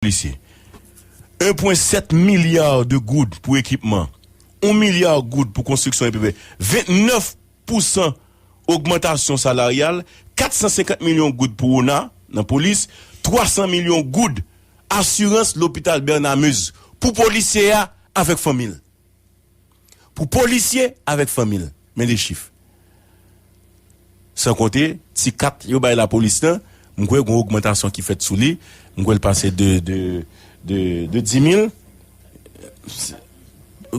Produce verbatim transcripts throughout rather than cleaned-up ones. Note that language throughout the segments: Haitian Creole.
polisye. En pwen sèt milya de goud pou ekipman, en milya goud pou konstriksyon epi vennèf pousan ogmantasyon salaryal, kat san senkant milyon goud pou ona nan polis, twa san milyon goud asirans lopital Bernard Meuze pou polisye a avèk fanmi l. Pou polisye avèk fanmi l. Men de chif. San konte, ti kat yo bay lapolis lan, m kwè gen ogmantasyon ki fèt sou li, m kwè l pase de, de, de, de dis mil.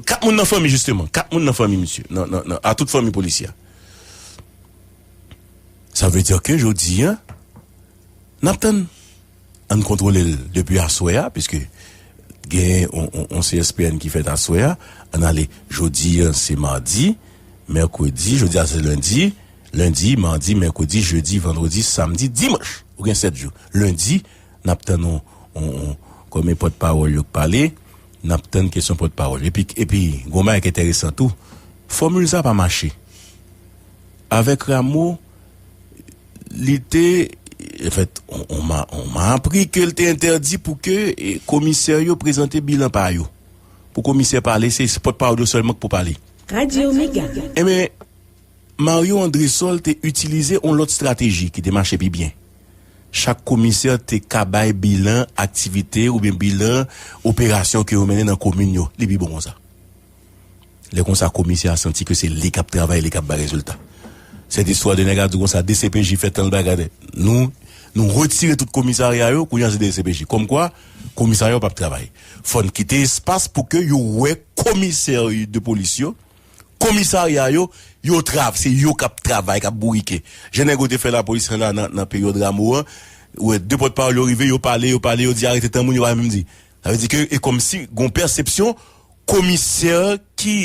Kat moun nan fanmi, jisteman. Kat moun nan fanmi, misye. Nan, nan, nan, a tout fanmi polisye a. Sa vle di ke jodi a, n ap tann. Ann kontwole l depi aswè a, piske gen yon, yon, yon C S P N ki fèt aswè a. Ann ale jodi a, se madi, mèkredi, jodi a se lendi, lendi, madi, mèkredi, jedi, vandredi, samdi, dimanch. Ou gen sèt jou. Lendi, n ap tann yon, yon, yon, kòm e pòtpawòl yo k pale, n ap tann kesyon pòtpawòl. Epi, epi, gen yon bagay ki enteresan tou. Fòmil sa pa mache. Avèk Rameau, li te, anfèt, on, on m'a, on m'a appris ke l te entèdi pou ke, e, komisè yo prezante bilan pa yo. Pou komisè pale, se, se pòtpawòl yo sèlman k pou pale. Radio Mega. Ebyen, Mario Andrésol te itilize yon lòt estrateji ki te mache pi byen. Chak komisè te ka bay bilan aktivite oubyen bilan operasyon ke yo mennen nan komin yo. Li pi bon konsa. Lè konsa, komisè a santi ke se li k ap travay, li k ap bay rezilta. Sèt istwa de nèg ap di konsa, D C P J fè tan bagay. Nou, nou retire tout komisarya yo, kounye a se D C P J. Kòmkwa, komisarya yo p ap travay. Fò n kite espas pou ke yo wè komisè de polis yo, komisarya yo, yo trav-, se yo k ap travay, k ap bourike. Jan nèg yo te fè lapolis la nan, nan peryòd Rameau an, ou wè, de pòtpawòl yo rive, yo pale, yo pale, yo di arete tan moun, yo pa menm di. Sa vle di ke e kòmsi gon pèsepsyon komisè ki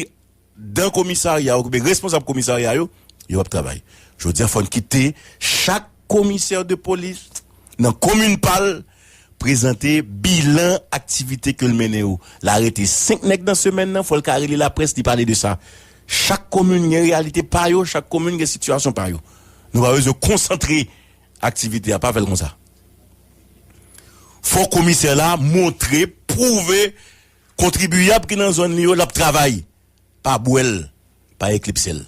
dan komisarya yo, oubyen responsab komisarya yo, yo p ap travay. Jodi a, fò n kite chak komisè de polis nan komin pa l prezante bilan aktivite ke l mennen yo. L arete senk nèg nan semèn nan, fò l ka rele laprès, li pale de sa. Chak komin gen reyalite pa yo, chak komin gen sitiyasyon pa yo. Nou pa bezwen konsantre aktivite a, pa fè l konsa. Fò komisè la montre, pwouve kontribiyab ki nan zòn li yo, l ap travay. Pa bwè l, pa eklipse l.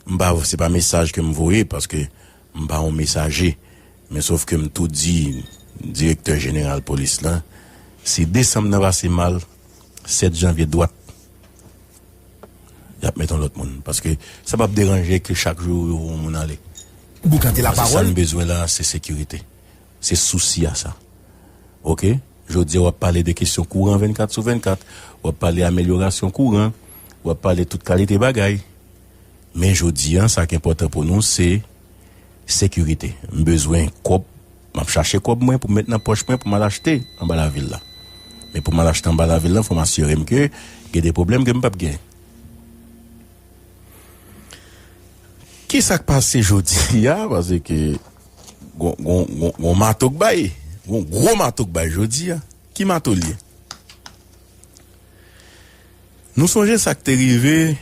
M pa, se pa mesaj ke m voye, paske m pa yon mesaje. Men sof ke m tou di direktè jeneral polis lan, si desanm nan pase mal, sèt janvye dwat, y ap met yon lòt moun. Paske sa p ap deranje ke chak jou yo voye yon moun ale. Boukante la pawòl. Paske sa n bezwen la, se sekirite. Se sousi a sa. Oke? Jodi a, w ap pale de kesyon kouran vennkat sou vennkat. W ap pale amelyorasyon kouran. W ap pale tout kalite bagay. Men jodi a, sa k enpòtan pou nou, se sekirite. M bezwen kòb. M ap chache kòb mwen pou m met nan pòch mwen pou m al achte anba lavil la. Men pou m al achte anba lavil la, fò m asire m ke gen de pwoblèm ke m p ap gen. Kisa k pase jodi a? Paske gon, gon, gon, gon mato k bay. Gon gwo mato k bay jodi a. Ki mato l ye? Nou sonje sa k te rive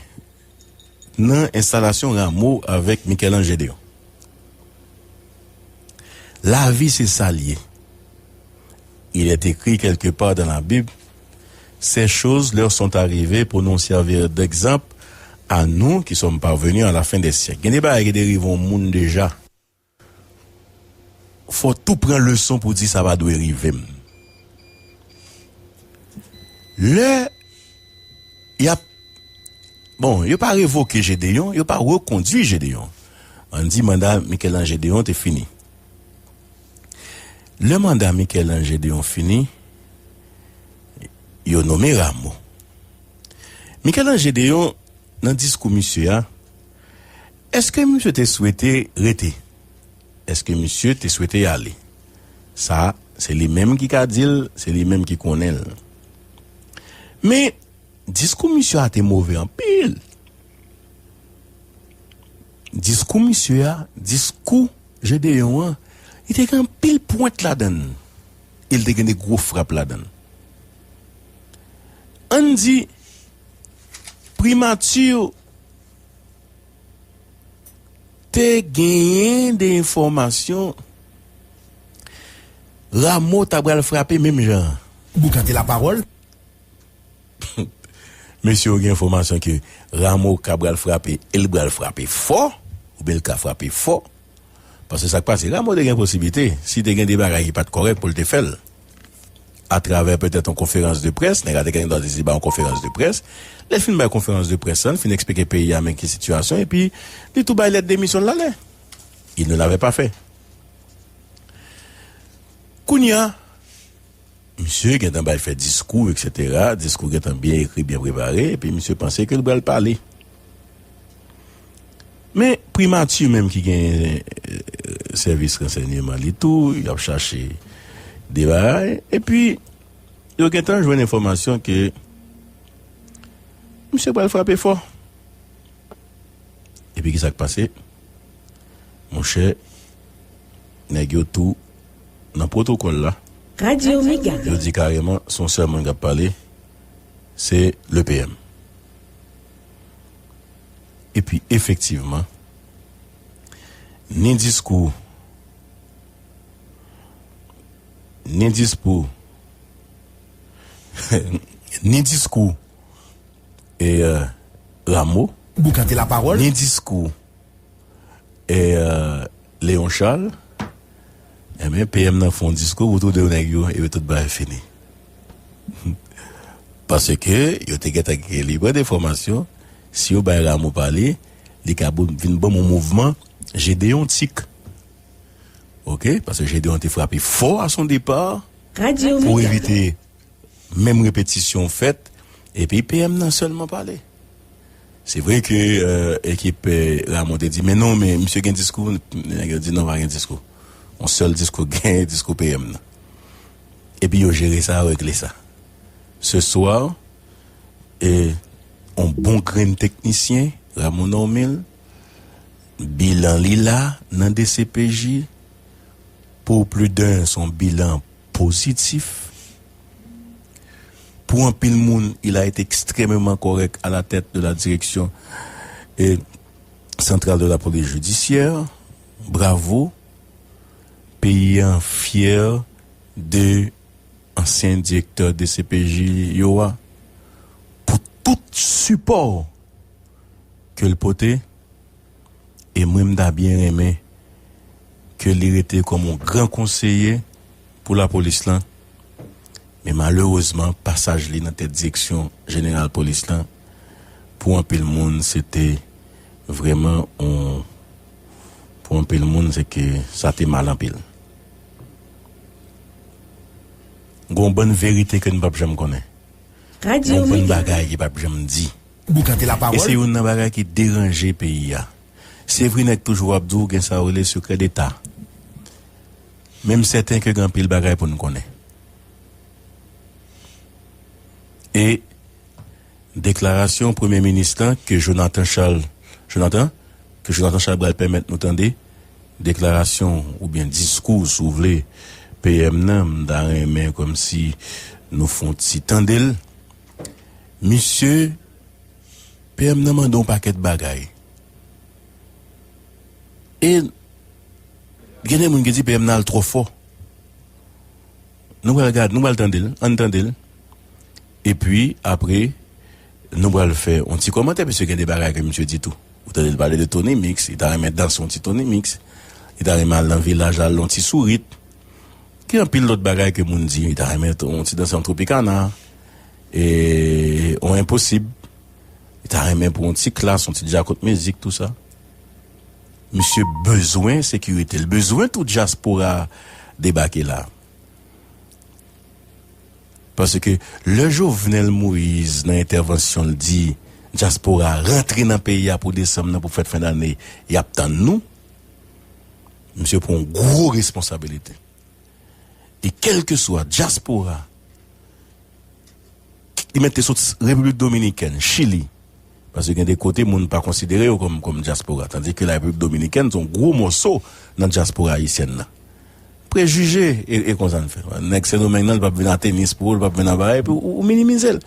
nan enstalasyon Rameau avèk Michel-Ange Gédéon. Lavi se sa l ye. Il est écrit quelque part dans la Bible, ces choses leur sont arrivées pour nous servir d'exemple à nous qui sommes parvenus à la fin des siècles. Gen de bagay ki te rive yon moun deja. Fò tou pran leson pou di sa pa dwe rive m. Lè y ap, bon, yo pa revoke Gédéon, yo pa rekondui Gédéon. Ann di manda Michel-Ange Gédéon te fini. Lè manda Michel-Ange Gédéon fini, yo nome Rameau. Michel-Ange Gédéon, nan diskou misye a, èske misye te swete rete? Èske misye te swete ale? Sa, se li menm ki ka di l, se li menm ki konnen l. Men, diskou misye a te move anpil. Diskou misye a, diskou Gédéon an, li te gen anpil pwent ladan l. E li te gen de gwo frap ladan l. Ann di, primati te genyen de enfòmasyon Rameau ta pral frape menm jan an. Boukante lapawòl. Mesye yo gen enfòmasyon ke Rameau ka pral frape, e l pral frape fò, oubyen l ka frape fò. Paske sa k pase, Rameau te gen posiblite, si te gen de bagay ki pa t kòrèk pou l te fè l. Atravè petèt yon konferans de près, nèg la te gen dwa te ba yon konferans de près. Lè l fin bay konferans de près la, l fin eksplike peyi a men ki sitiyasyon, epi li tou bay lèt demisyon l ale. Il ne l'avait pas fait. Kounye a, misye gentan bay fè diskou, et cetera. Diskou gentan byen ekri, byen prepare, epi misye panse ke l pral pale. Men primati menm ki gen, eh, sèvis ransèyman li tou, y ap chache de bagay, epi yo gentan jwenn enfòmasyon ke misye pral frape fò. Epi ki sa k pase? Monchè, nèg yo tou nan pwotokòl la. Radyo Mega. Yo di kareman, se yon sèl moun k ap pale, se le P M. Epi, efektivman, ni diskou, ni diskou, ni diskou, e, euh, Rameau, Boukante lapawòl. Ni diskou, e, euh, Léon Charles, enben, P M nan fè yon diskou pou tou de nèg yo, epi tout bagay fini. Paske yo te gentan gen libran de fòmasyon, si yo bay Rameau pale, li ka bon, vin ban yon mouvman Gédéontique. Oke? Paske Gédéon te frape fò à son départ Radyo pou Mega. Evite menm repetisyon fèt, epi P M nan sèlman pale. Se vre ke, euh, ekip, euh, Rameau te di, "Men non, men misye gen diskou." Nèg yo di, "Non, pa gen diskou. Yon sèl diskou gen, diskou P M nan." Epi yo jere sa, yo regle sa. Ce soir, e, yon bon grenn teknisyen, Rameau Normil, bilan li la nan D C P J, pour plus d'un, se yon bilan pozitif. Pour anpil moun, il a été extrêmement correct à la tête de la direction, eh, centrale de la police judiciaire. Bravo. Peyi an fyè de ansyen direktè D C P J yo a, pou tout sipò ke l pote. E mwen, m ta byen renmen ke li rete kòm yon gran konseye pou lapolis lan. Men malerezman, pasaj li nan tèt direksyon jeneral polis lan, pou anpil moun, se te vrèman yon, pou anpil moun, se ke sa te mal anpil. Gon bann verite ke n p ap janm konnen. Radyo Gon bann Mega. Bagay ki p ap janm di. Boukante lapawòl. E se youn nan bagay ki deranje peyi a. Se vre, nèg toujou ap di w gen sa yo rele sekrè deta. Men m sèten ke gen anpil bagay pou n konnen. E deklarasyon premye minis lan ke Jonathan Charles, Jonathan, ke Jonathan Charles pral pèmèt nou tande, deklarasyon oubyen diskou, si w vle, P M nan, m ta renmen kòmsi nou fè yon ti tande l. Misye, P M nan mande yon pakèt bagay. E gen de moun ki di P M nan al twò fò. Nou pral gad, nou pral tande l, ann tande l. Epi, apre, nou pral fè yon ti kòmantè, piske gen de bagay ke misye di tou. Ou tande l pale de Tony Mix, li ta renmen danse yon ti Tony Mix. Li ta renmen al nan vilaj, al yon ti sourit. Gen anpil lòt bagay ke moun di. Li ta renmen yon ti danse yon Tropicana, e, yon Enposib. Li ta renmen pou yon ti klas, yon ti djakot mizik, tou sa. Misye bezwen sekirite. L bezwen tout dyaspora debake la. Paske lè Jovenel Moïse nan entèvansyon l di dyaspora rantre nan peyi a pou desanm nan, pou fèt fen dane, y ap tann nou, misye pran yon gwo responsabilite. E kèlkeswa dyaspora, li mèt te sot Repiblik Dominikèn, Chili, paske gen de kote moun pa konsidere yo kòm, kòm dyaspora, tandis ke la Repiblik Dominikèn se yon gwo mòso nan dyaspora ayisyèn nan. Prejije, e, e konsa n fè. Nèg Sendomeng nan, li p ap vin a tenis pou ou, li p ap vin a bagay, epi ou, ou minimize l.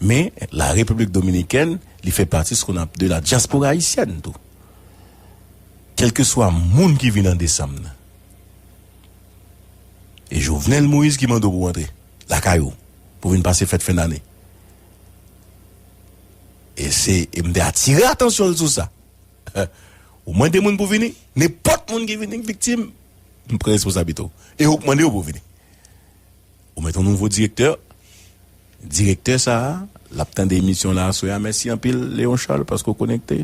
Men, la Repiblik Dominikèn, li fè pati ce qu'on appelle de la diaspora haïtienne tou. Kèlkeswa moun ki vin an desanm nan. E Jovenel Moïse ki mande w pou w antre lakay ou, pou vin pase fèt fen dane. E se, e m te atire atansyon l sou sa. Ou mande moun pou vini, nenpòt moun ki vini k viktim, m pran responsablite w. E ou k mande yo pou vini. Ou mete yon nouvo direktè. Direktè sa a, l ap tande emisyon la aswè a. Mèsi anpil, Léon Charles, paske w konekte.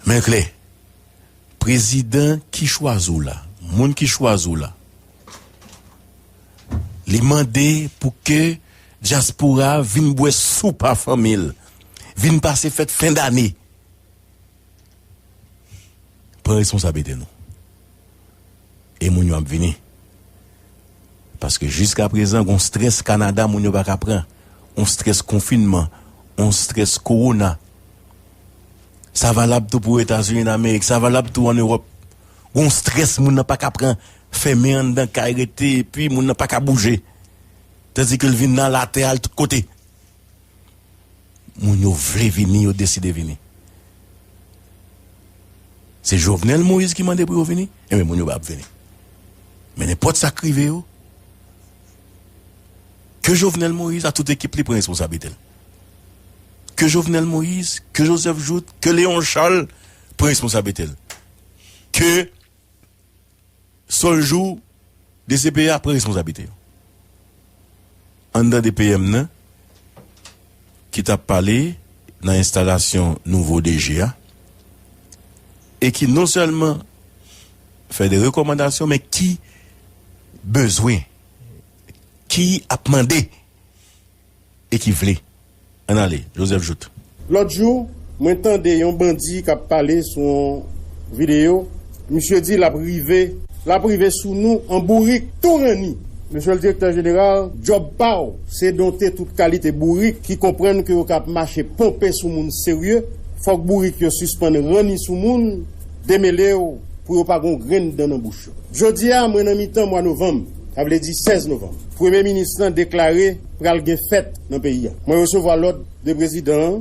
Men klè, prezidan ki chwazi w la, moun ki chwazi w la, li mande pou ke dyaspora a vin bwè soup a fanmi l, vin pase fèt fen dane. Pran responsablite nou. E moun yo ap vini. Paske jiskaprezan, gon strès Kanada moun yo pa ka pran. Gon strès konfinman. Gon strès kowona. Sa valab tou pou Etazini Damerik. Sa valab tou ann Ewòp. Gon strès moun nan pa ka pran. Fèmen anndan kay rete, epi moun nan pa ka bouje. Tandike l vin nan latè al tout kote. Moun yo vle vini, yo deside vini. Se Jovenel Moïse ki mande pou yo vini? Enben, moun yo p ap vini. Men nenpòt sa k rive yo, ke Jovenel Moïse a tout ekip li pran responsablite l. Ke Jovenel Moïse, ke Joseph Jouthe, ke Léon Charles pran responsablite l. Ke Soljou, D C P A pran responsablite yo. Anndan de P M nan, ki t ap pale nan enstalasyon nouvo D G a, e ki non sèlman fè de rekòmandasyon, men ki bezwen, ki ap mande e ki vle. Ann ale, Joseph Jouthe. Lòt jou, mwen tande yon bandi k ap pale sou yon videyo. Misye di l ap rive, l ap rive sou nou an bourik tou ranni. Mesye le direktè jeneral, djòb pa w, se donte tout kalite bourik ki konprann ke yo ka ap mache ponpe sou moun serye. Fòk bourik yo sispann ranni sou moun, demele w pou yo pa gon grenn dan nan bouch yo. Jodi a, mwen nan mitan mwa novanm, sa vle di sèz novanm. Premye minis lan deklare pral gen fèt nan peyi a. Mwen resevwa lòd de prezidan an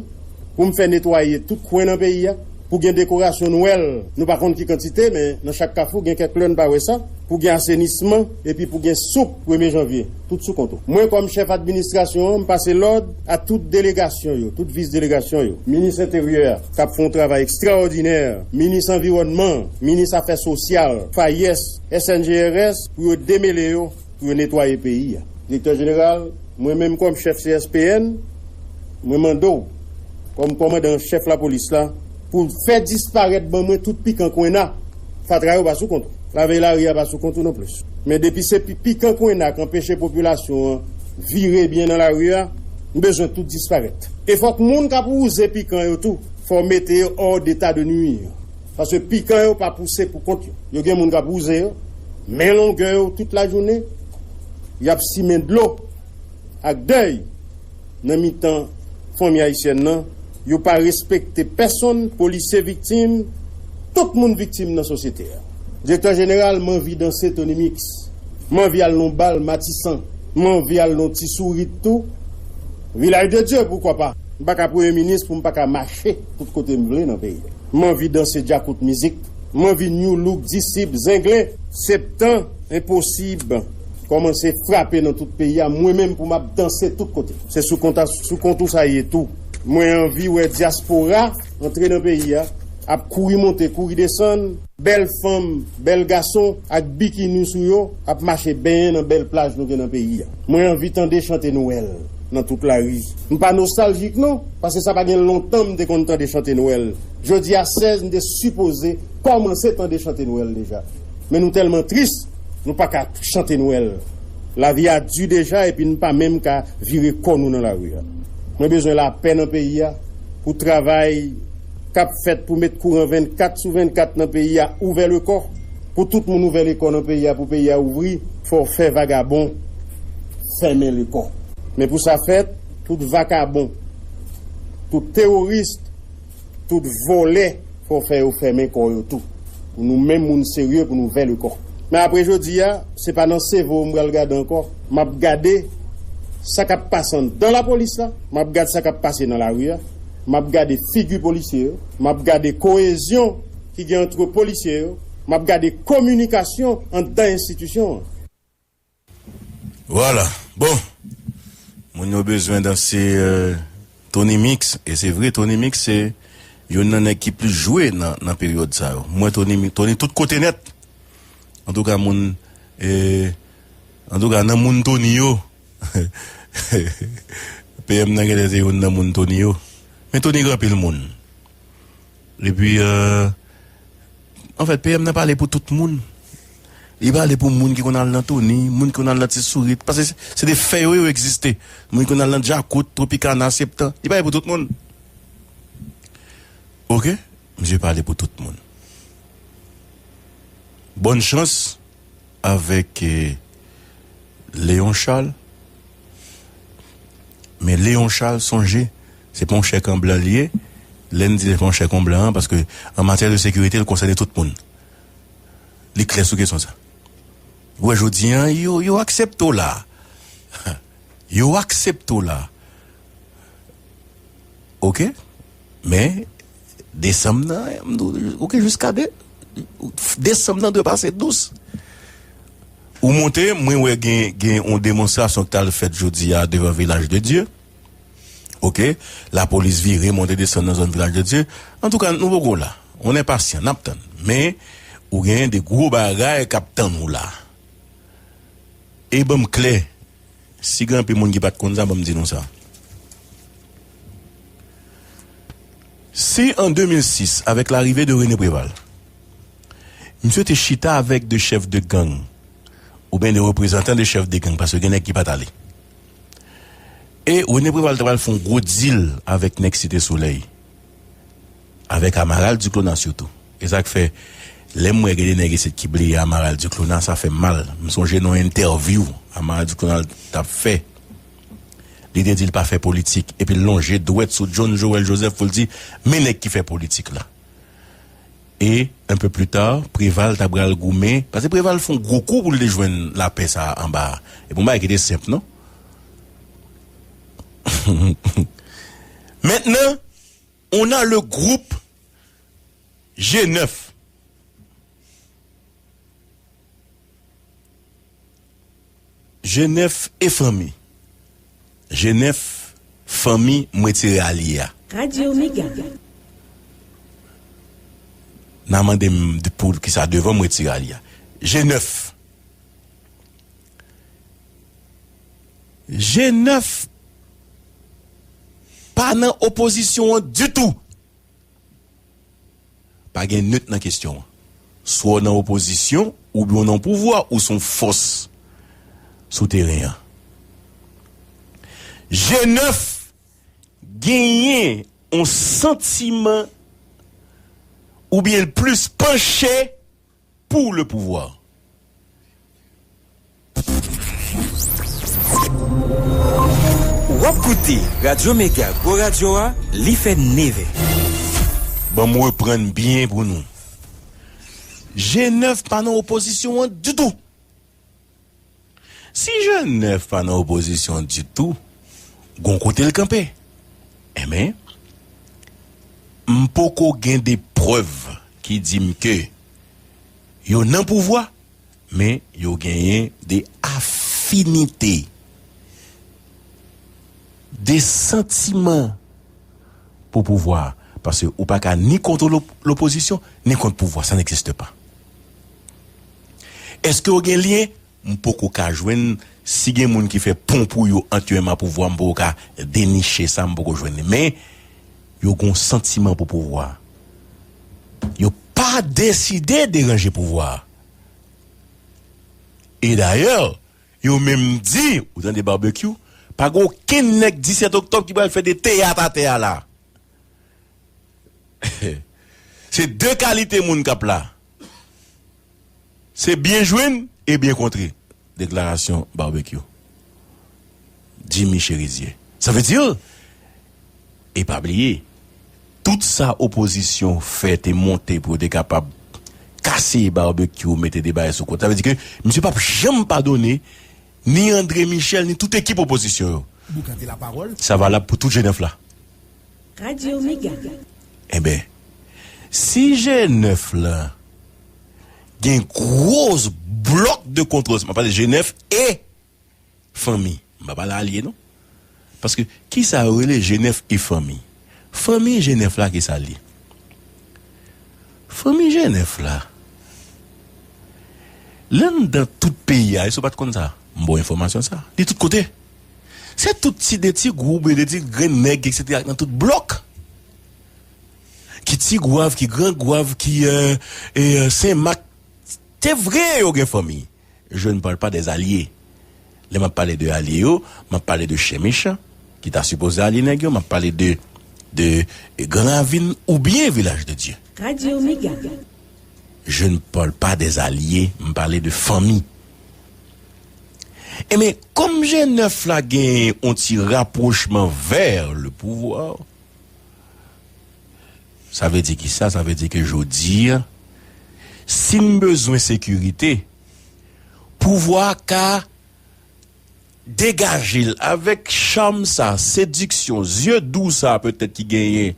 pou m fè netwaye tout kwen nan peyi a, pou gen dekorasyon Nwèl, nou pa konn ki kantite, men nan chak kafou gen kèk lè n pa wè sa, pou gen asenisman, epi pou gen soup premye janvye. Tout sou kont ou. Mwen, kòm chèf administrasyon an, m pase lòd a tout delegasyon yo, tout vis delegasyon yo, minis enteryè a, k ap fè yon travay ekstraòdinè, minis anviwònman, minis afè sosyal, FAIES, S N G R S, pou yo demele yo, pou yo netwaye peyi a. Direktè jeneral, mwen menm kòm chèf C S P N, mwen mande w, kòm kòmandan an chèf lapolis la, pou fè disparèt ban mwen tout pikan kwenna. Fatra yo pa sou kont ou. Lavèy lari a pa sou kont ou nonplis. Men depi se pi-, pikan kwenna k anpeche popilasyon an vire byen nan lari a, m bezwen tout disparèt. E fòk moun k ap wouze pikan yo tou, fò w mete yo hors d'état de nuire. Paske pikan yo pa pouse pou kont yo. Yo gen moun k ap wouze yo, men longè yo tout lajounen, y ap simen dlo ak dèy nan mitan fanmi ayisyèn nan. Yo pa respekte pèsonn, polisye viktim, tout moun viktim nan sosyete a. Direktè jeneral, m anvi danse Tony Mix. M anvi al nan bal Matisan. M anvi al nan Ti Sourit tou. Vilaj de Dye, poukwa pa? M pa ka premye minis pou m pa ka mache tout kote m vle nan peyi a. M anvi danse djakout mizik. M anvi New Look, Disip, Zenglen, Septan, Enposib kòmanse frape nan tout peyi a, mwen menm pou m ap danse tout kote. Se sou kont a, sou kont ou sa ye tou. Mwen anvi wè dyaspora antre nan peyi a, ap kouri monte, kouri desann, bèl fanm, bèl gason ak bikini sou yo ap mache benyen nan bèl plaj nou gen nan peyi a. Mwen anvi tande chante Nwèl nan tout lari. M pa nostaljik non, paske sa pa gen lontan m te konn tande chante Nwèl. Jodi a sèz, m te sipoze kòmanse tande chante Nwèl deja. Men nou tèlman tris, nou pa ka chante Nwèl. Lavi a di deja, epi n pa menm ka vire kò nou nan lari a. Mwen bezwen lapè nan peyi a, pou travay k ap fèt pou met kouran vennkat sou vennkat nan peyi a ouvè lekò, pou tout moun ouvè lekò nan peyi a, pou peyi a ouvri, fò w fè vagabon fèmen lekò. Men pou sa fèt, tout vakabon, tout teworis, tout vòlè, fò w fè yo fèmen kò yo tou. Pou nou menm moun serye, pou nou ouvè lekò. Men apre jodi a, se pa nan sevo m pral gade ankò. M ap gade sa k ap pase anndan lapolis la, m ap gade sa k ap pase nan lari a, m ap gade figi polisye yo, m ap gade koyezyon ki gen ant polisye yo, M ap gade kominikasyon anndan enstitisyon an. Vwala. Bon. Moun yo bezwen danse euh, Tony Mix. E se vre, Tony Mix se youn nan nèg ki plis jwe nan, nan peryòd sa yo. Mwen, Tony, Tony tout kote nèt. Antouka, moun. E, antouka, nan moun Tony yo. P M nan genlè se youn nan moun Tony yo. Men Tony gen anpil moun. Epi, euh, anfèt, P M nan pale pou tout moun. Li pale pou moun ki konn al nan Tony, moun ki konn al nan Ti Sourit. Paske se, se de fè yo, yo egziste. Moun ki konn al nan Djakout, Tropicana, Septan. Li pale pou tout moun. Oke? Misye pale pou tout moun. Bòn chans avèk eh, Léon Charles. Men Léon Charles, sonje, se pa yon chèk an blan li ye. Lè n di se pa yon chèk an blan an, paske an matyè de sekirite, l konsène tout moun. Li klè sou kesyon sa. Ou wè, jodi an, yo, yo aksepte w la. Yo aksepte w la. Oke? Men, desanm nan, m di w, oke, jiska de, desanm nan dwe pase dous. Ou monte, mwen wè gen, gen yon demonstrasyon ki t al fèt jodi a devan Vilaj de Dye. Oke? Lapolis vire, monte, desann nan zòn Vilaj de Dye. Antouka, nou poko la. On est patient, n ap tann. Men, ou gen de gwo bagay k ap tann ou la. E ban m klè, si gen anpil moun ki pa t konn sa, ban m di nou sa. Si an de mil sis, avèk larive de René Préval, misye te chita avèk de chèf de gang, oubyen de reprezantan de chèf de gang, paske gen nèg ki pa t ale. E René Préval te pral fè yon gwo dil avèk nèg Site Solèy. Avèk Amaral Duclona sitou. E sa k fè, lè m wè gen de nèg isit ki bliye Amaral Duclona, sa fè m mal. M sonje nan yon entèvyou Amaral Duclona t ap fè. Li te di l pa fè politik, epi l lonje dwèt sou John Joël Joseph pou l di, men nèg ki fè politik la. E, un peu plus tard, Preval ta pral goumen, paske Preval fè yon gwo kou pou l te jwenn lapè sa a anba a. E pou yon bagay ki te senp, non? Mentnan, on a le groupe G nèf. G nèf e fanmi. G nèf, fanmi, m retire alye a. Radyo Mega. N a mande m pou kisa devan m retire alye a. G nèf. G nèf pa nan opozisyon an ditou. Pa gen nèt nan kesyon an. Swa w nan opozisyon, oubyen w nan pouvwa, ou se yon fòs sou teren an. G nèf genyen yon santiman oubyen l plis panche pour le pouvoir. W ap koute Radyo Mega Gwo Radyo a, li fè nevè. Ban m reprann byen pou nou. G nèf pa nan opozisyon an ditou. Si G nèf pa nan opozisyon ditou, gon kote l kanpe. Enben, m poko gen de prèv ki di m ke yo nan pouvwa, men yo genyen de afinite, de santiman pou pouvwa a. Paske ou pa ka ni kont lopozisyon, ni kont pouvwa. Ça n'existe pas. Èske yo gen lyen? M poko ka jwenn. Si gen moun ki fè pon pou yo ant yo menm a pouvwa, m poko ka deniche sa, m poko jwenn li. Men, yo gen yon santiman pou pouvwa. Yo pa deside deranje pouvwa. E dayè, yo menm di, ou tande Barbecue, pa gen okenn nèg disèt oktòb ki pral fè de teyat atè a la. Se de kalite moun k ap la. Se byen jwenn e byen kontre. Deklarasyon Barbecue. Jimmy Chérizier. Sa vle di, e pa bliye, tout sa opozisyon fè te monte pou yo te kapab kase Barbecue, mete de bagay sou kont. Sa vle di ke misye p ap janm padone ni André Michel, ni tout ekip opozisyon yo. Sa valab pou tout G nèf la. Radyo Mega. Enben, si G nèf la Gen gwo blòk de kontwòl. M ap pale G nèf e fanmi. M pa pale alye, non. Paske, kisa yo rele G nèf e fanmi? Fanmi G nèf la, kisa l ye? Fanmi G nèf la, li anndan tout peyi a, e si w pa t konn sa, m ba w enfòmasyon sa. Li tout kote. Se tout ti, de ti gwoup, de ti grenn nèg, etsetera, nan tout blòk. Ki Ti Gwav, ki Gran Gwav, ki, euh, e, euh, Sen Mak. Se vre, yo gen fanmi. Je ne parle pas des alliés. Lè m ap pale de alye yo, m ap pale de chen mechan, ki ta sipoze alye nèg yo, m ap pale de, de Gran Ravin oubyen Vilaj de Dye. Radio Mega. Je ne parle pas des alliés, m pale de fanmi. Ebyen, kòm G nèf la gen yon ti rapwochman vers le pouvoir, sa vle di ki sa? Sa vle di ke jodi a, si n bezwen sekirite, pouvwa ka degaje l avèk cham sa, sediksyon, zye dou sa petèt ki genyen.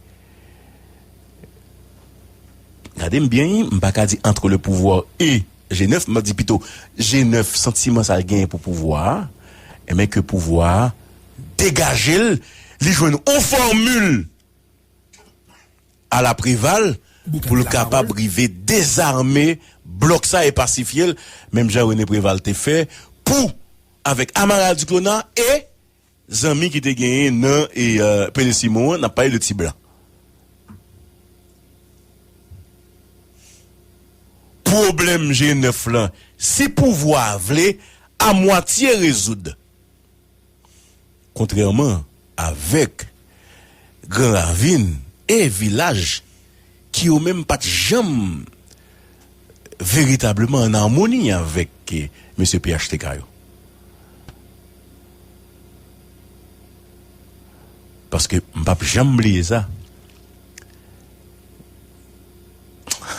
Gade m byen, wi, m pa ka di entre le pouvoir et G nèf, m ap di pito G nèf, santiman sa l genyen pou pouvwa a, enben ke pouvwa a degaje l, li jwenn yon fòmil a la Preval pou l kapab rive dezame blòk sa e pasifye l, menm jan René Préval te fè pou, avèk Amaral Duclona e zanmi ki te genyen nan, e, euh, Pele Simon an, n ap pale de Ti Blan. Pwoblèm G nèf lan, si pouvwa a vle, a mwatye rezoud. Kontrèman avèk Gran Ravin e Vilaj, ki yo menm pa t janm veritableman an amoni avèk, eh, mesye P H T K yo. Paske m p ap janm bliye sa.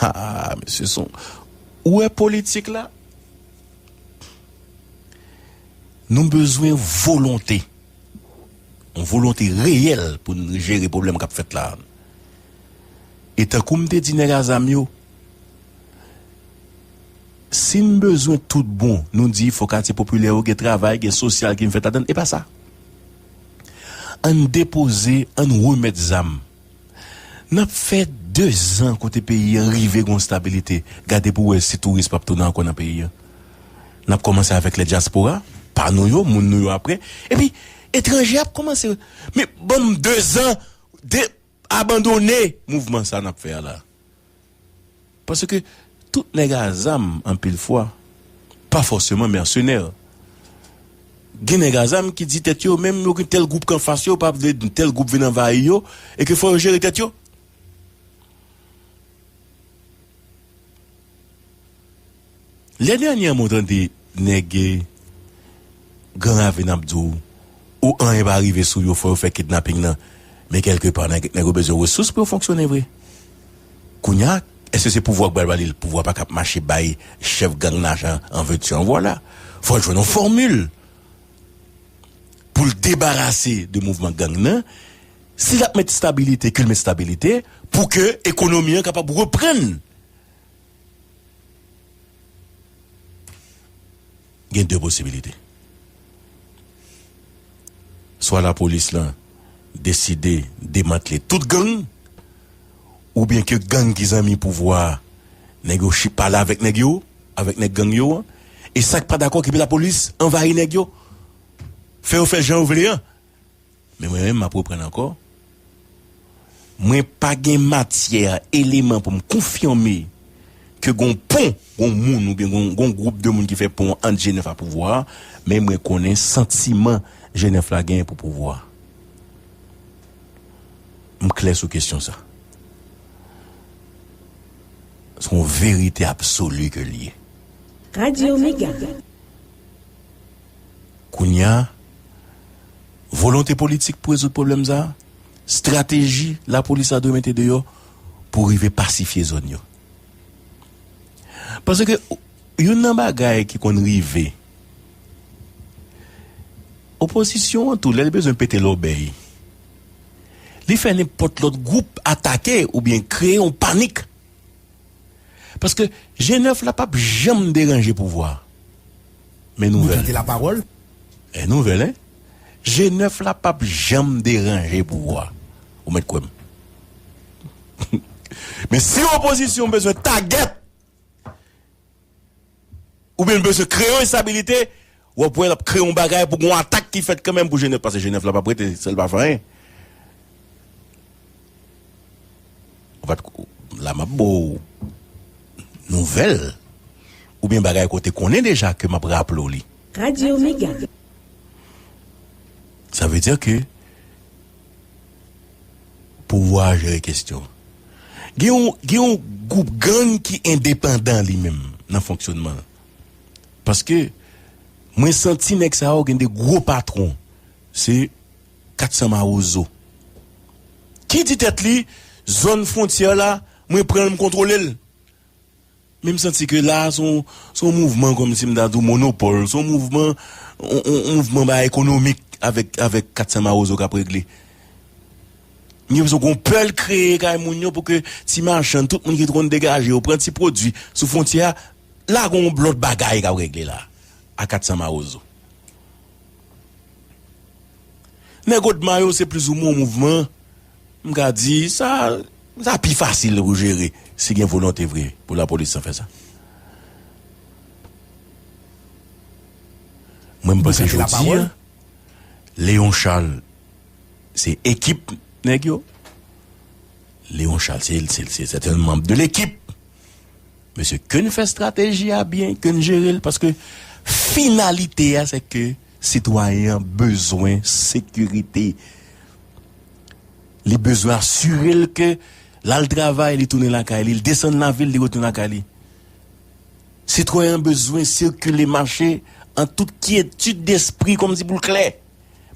Ah, mesye, son, ou wè politik la? Nou bezwen volonte. Yon volonte reyèl pou n jere pwoblèm k ap fèt la. E tankou m te di nèg a zam yo, si n bezwen tout bon, nou di fò katye popilè yo gen travay, gen sosyal ki vin fèt ladan l, e pa sa. Ann depoze, ann remèt zam. N ap fè dezan kote peyi a rive gon stabilite. Gade pou wè si touris p ap tounen ankò nan peyi a. N ap kòmanse avèk lè dyaspora, pa nou yo, moun nou yo apre. Epi, etranje ap kòmanse. Men ban m dezan de abandone mouvman sa n ap fè a la. Paske tout nèg a zam, anpil fwa, pa fòseman mèsenè. Gen nèg a zam ki di tèt yo, menm yo gen tèl gwoup k anfas yo, pa vle tèl gwoup vin anvayi yo, e ke fò yo jere tèt yo. Lè dènyèman w tande nèg Gran Ravin ap di w, ou anyen pa rive sou yo, fò yo fè kidnaping nan. Men kèlkepa, nèg, nèg yo bezwen resous pou yo fonksyone vre. Kounye a, èske se pouvwa k pral ba li l? Pouvwa pa ka ap mache bay chèf gang lajan an veux-tu, en voilà. Fò l jwenn yon fòmil pou l debarase de mouvman gang nan. Si l ap met stabilite, ke l met stabilite pou ke ekonomi an kapab reprann. Gen de posibilite. Swa lapolis lan deside demantle tout gang, oubyen ke gang ki zanmi pouvwa a, nèg yo chi-, pale avèk nèg yo, avèk nèg gang yo an, e sa k pa dakò, ke lapolis anvayi nèg yo, fè yo fè jan yo vle an. Men mwen menm, m ap reprann ankò. Mwen pa gen matyè, eleman pou m konfime ke gon pon, gon moun oubyen gon, gon gwoup de moun ki fè pon ant G nèf a pouvwa a, men mwen konnen santiman G nèf la genyen pou pouvwa a. M klè sou kesyon sa. Se yon verite absoli ke l ye. Radio Mega. Kounye a, volonte politik pou rezoud pwoblèm sa a, estrateji lapolis la dwe mete deyò pou rive pasifye zòn yo. Paske youn nan bagay ki konn rive, opozisyon an tou, lè l bezwen pete lòbèy, li fè nenpòt lòt gwoup atake oubyen kreye yon panik. Paske G nèf la p ap janm deranje pouvwa. Men nouvèl. Boukante lapawòl. E nouvèl, en? G nèf la p ap janm deranje pouvwa. Ou mèt kwè m. Men si opozisyon bezwen tagèt, oubyen l bezwen kreye yon estabilite, w ap wè l ap kreye yon bagay pou gen yon atak ki fèt kanmenm pou G nèf, paske G nèf la p ap rete, sèl pa fè anyen. Ou pa t, la m ap ba w nouvèl, oubyen bagay ke w te konnen deja ke m ap raple w li. Radyo Mega. Sa vle di ke pouvwa a jere kesyon. Gen yon, gen yon gwoup gang ki endepandan li menm nan fonksyonman l. Paske mwen santi nèg sa yo gen de gwo patwon. Se kat san mawozo. Ki di tèt li, zòn fwontyè la, mwen pran l, m kontwole l. Men m santi ke la, se yon, se yon mouvman kòmsi m ta di w monopòl, se yon mouvman, yon, yon, yon mouvman bagay ekonomik avèk, avèk kat san mawozo k ap regle. M gen enpresyon gon pè l kreye kay moun yo pou ke ti machann, tout moun ki konn degaje yo, pran ti pwodui sou fwontyè a, la gon lòt bagay k ap regle la, a kat san mawozo. Nèg Odma yo se plizoumwen yon mouvman, m ka di, sa, sa pi fasil pou jere, si gen volonte vre, pou lapolis sa fè sa. Mwen, m panse jodi a, Léon Charles, se ekip nèg yo. Léon Charles, se, se, se, se un membre de l'équipe. Mesye, ke n fè estrateji a byen, ke n jere l, paske finalite a, se ke sitwayen an bezwen sekirite. Li bezwen asire l ke l al travay, li tounen lakay li, li desann lavil, li retounen lakay li. Sitwayen an bezwen sikile, mache an tout kyetid despri, kòmsi pou l klè.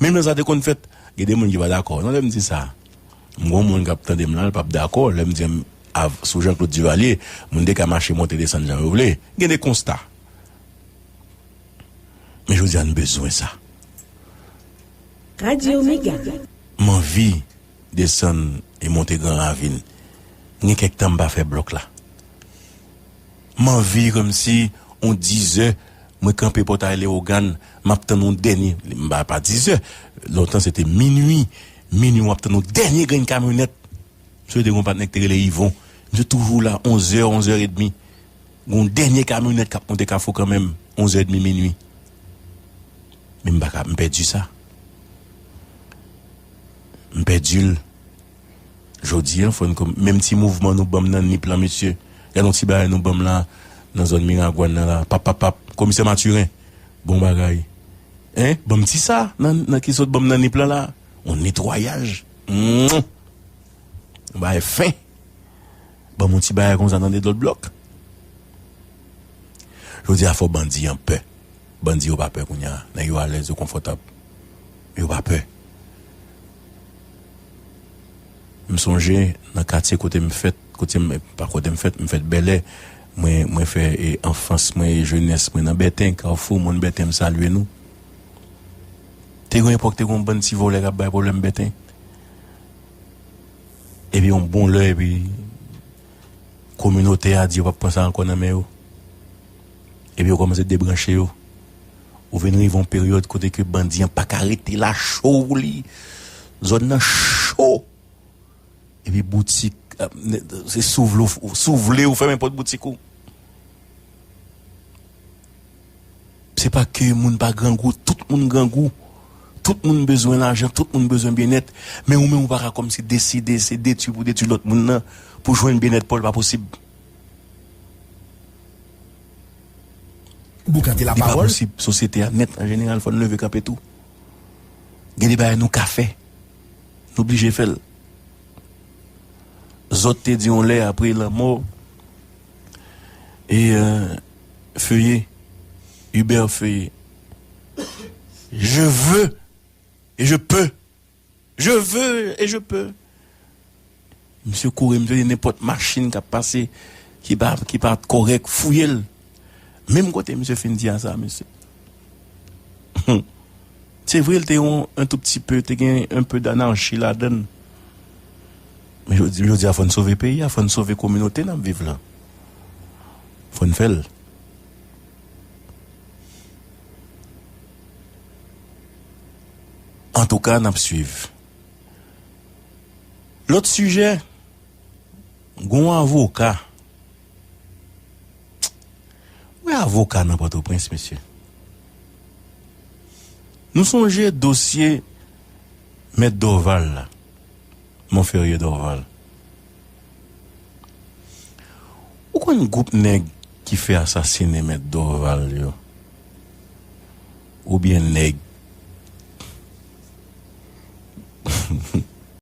Menm jan sa te konn fèt, gen de moun ki pa dakò. Non, lè m di sa, m gon moun k ap tande m la, l p ap dakò. Lè m di m, av-, sou Jean Claude Duvalier, moun te ka mache, monte, desann jan yo vle. Gen de konsta. Men jodi a, n bezwen sa. Radyo Mega. M anvi desann e monte Gran Ravin. Gen kèk tan m pa fè blòk la. M anvi kòmsi, on dizè, mwen kanpe pòtay Lewogàn, m ap tann on dènye, m pa, pa dizè, lontan se te minui, minui w ap tann on dènye grenn kamyonèt. Misye te gon patnè ki te rele Yvon. Misye toujou la, onzè, onzè edmi. Gon dènye kamyonèt k ap monte Kafou kanmenm, onzè edmi, minui. Men m pa ka, m pèdi sa. M pèdi l. Jodi a, fò n kon-, menm ti mouvman nou ban m nan Nip lan, mesye. Gade yon ti bagay nou ban m la, nan zòn Miragwàn nan la. Pap, pap, pap. Komisè Mathurin. Bon bagay. Hein? Ban m ti sa, nan, nan ki sot ban m nan Nip lan la. On netwayaj. Mwah! Yon bagay fen. Ban m yon ti bagay konsa, tande, lòt blòk. Jodi a, fò bandi an pè. Bandi yo pa pè kounye a. Nèg yo alèz, yo konfòtab. Yo pa pè. M sonje nan katye kote m fèt, kote m, pa kote m fèt, m fèt Bèlè. Mwen, mwen fè, e, anfans mwen e jenès mwen nan Bèten, Kafou, moun Bèten, m salye nou. Te gen yon epòk, te gen yon bann ti vòlè k ap bay pwoblèm Bèten. Epi yon bon lè, epi kominote a di yo p ap pran sa ankò nan men yo. Epi yo kòmanse debranche yo. Ou vin rive yon peryòd kote ke bandi an pa ka rete la, cho pou li. Zòn nan cho. Epi boutik, ap, se si w vle, si w vle, ou fèmen pòt boutik ou. Se pa ke moun pa grangou, tout moun grangou. Tout moun bezwen lajan, tout moun bezwen byennèt. Men ou menm ou pa ka kòmsi deside se detwi pou detwi lòt moun nan pou jwenn byennèt pa w, li pa posib. Boukante lapawòl. Li pa posib. Sosyete a nèt an jeneral, fò n leve kanpe tou. Gen de bagay nou ka fè. Nou blije fè l. Zòt te di yon lè apre lanmò, e, euh, Feuillé, Hubert Feuillé. Je veux et je peux. Je veux et je peux. Misye kouri, misye di nenpòt machin k ap pase, ki pa, ki pa kòrèk, fouye l. Menm kote misye fin di a sa, mesye. Se vre, l te yon, un tout petit peu, te gen un peu d'anarchie ladan l. Men jodi, jodi a, fò n sove peyi a, fò n sove kominote n ap viv lan. Fò n fè l. Antouka, n ap swiv. Lòt sijè, gon avoka. Wè avoka nan Pòtoprens, mesye. Nou sonje dosye Mèt Dorval la. Monferrier Dorval. Ou konn gwoup nèg ki fè asasinen Mèt Dorval yo? Oubyen nèg